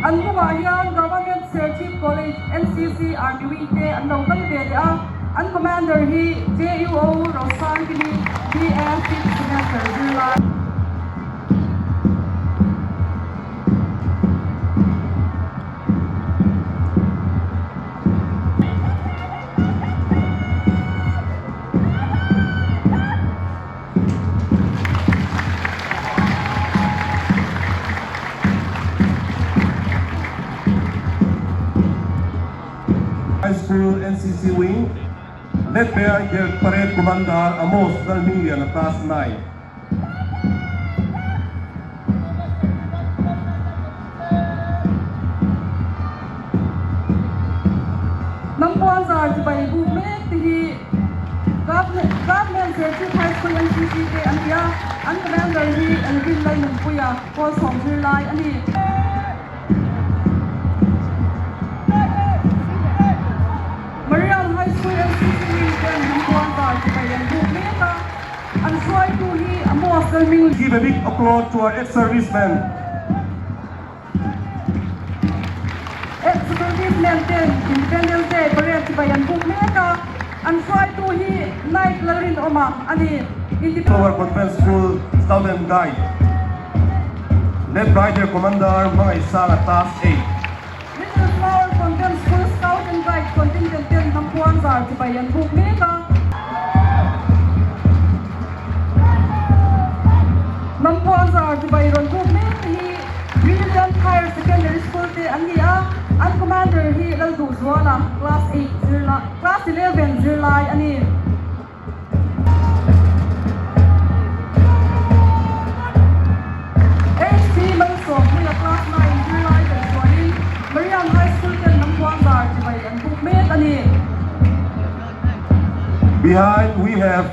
An hnungah hian Government Serchhip College NCC Army Wing te an lo kal ve leh a, an Commander hi JUO Rosangkimi BA Fifth Semester zirlai. High School NCC Wing, led by their Parade Commander Amos Lalhmingliana Class 9. Hnampuan zar chibai buk mek te hi Government Serchhip High School NCC te an ni a, an commander hi Elvin Lalnunpuia pawl sawm zirlai a ni. Marian High School NCC wing ten Hnampuan zar chibai an buk mek a. An hruaitu hi Amos Lalming. Give a big applause to our ex-servicemen. Ex-servicemen ten Independence Day parade chibai an buk mek a, an hruaitu hi Naik Lalrinawma a ni. Flower Convent School Scout and Guide led by their Commander Hmangaihsanga Class 8. Little Flower Convent School Scout and Guide contingent ten hnampuan zar chibai an buk mek a. Hnampuan zar chibai rawn buk mek te hi Brilliant Higher Secondary School te an ni a, an Commander hi Lalduhzuala, Class 8 zirlai, Class 11 zirlai a ni. HC Malsawmpuia Class 9 zirlai kan chuanin Marian High School ten hnampuan zar chibai an buk mek a ni. Behind we have.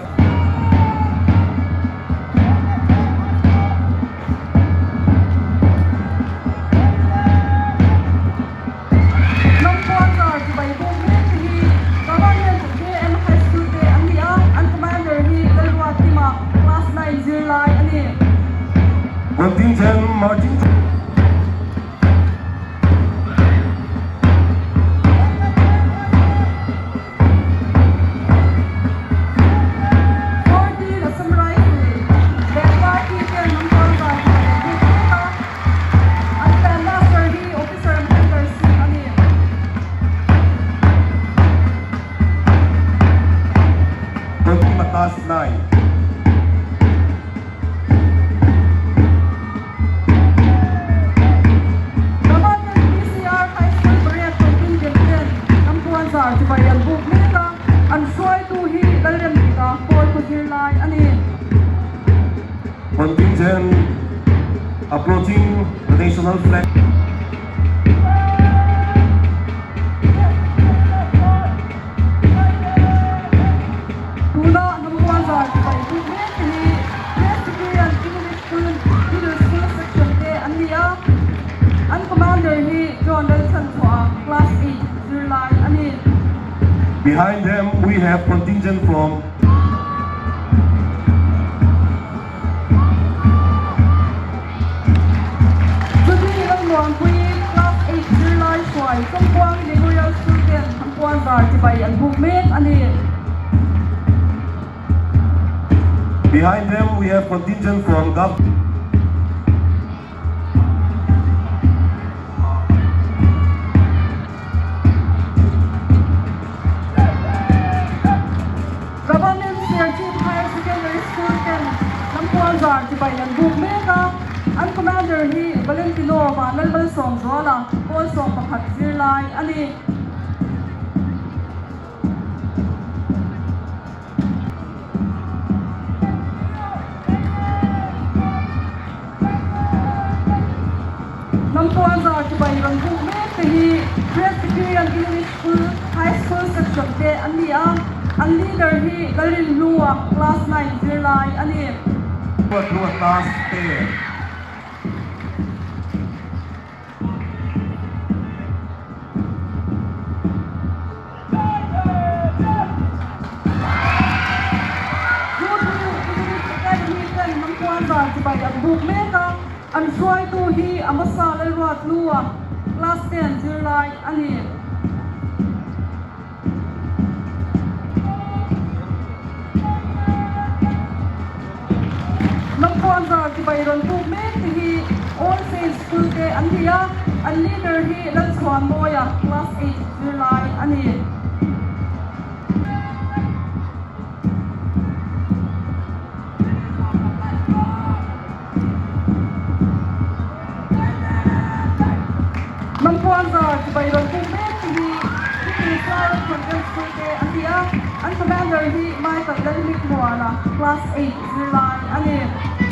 Hnampuan zar chibai buk mek te hi Government JM High School te an ni a, an Commander hi Lalruat Tima, Class 9 zirlai a ni. Contingent marching. Party Assam Rifle leh party ten hnampuan zar chibai an buk mek a. An Band Master hi Officer Mahendar Singh a ni. Twenty past 9. Government PCR High School pariat contingent ten hnampuan zar chibai an buk mek a, an hruaitu hi Lalremdika Paul Khawzirlai a ni. Contingent approaching the national flag. Tuna hnampuan zar chibai buk mek te hi Presbyterian English School Middle School Section te an ni a, an Commander hi John Lalchhanchhuah Class 8 zirlai a ni. Behind them we have contingent from. Chutih Lalmuanpui Class 8 zirlai hruai Chawngkuangi Memorial School ten Thampuan zar chibai an buk mek a ni. Behind them we have contingent from Gov. Government Serchhip Higher Secondary School ten Lampual zar chibai an buk mek a, an Commander hi Valentino Vanlalmalsawmzuala, pawl 11 zirlai a ni. Hnampuan zar chibai rawn buk mek te hi Presbyterian English School High School Section te an ni a, an leader hi Lalrin Hlua Class 9 zirlai a ni. Hlua Class 10. Jubilee English Academy ten hnampuan zar chibai an buk mek a, an hruaitu hi Amasa Lalruat Lua, Class 10 zirlai a ni. Lampuanzar chibai rawn puk mek te hi All Saints School te an ni a, an leader hi Lalchhuanmawia, Class 8 zirlai a ni. Lampuanzar chibai rawn puk mek te hi Little Flower Convent School te an ni a, an commander hi Michael Lalmikmuana, Class 8 zirlai a ni.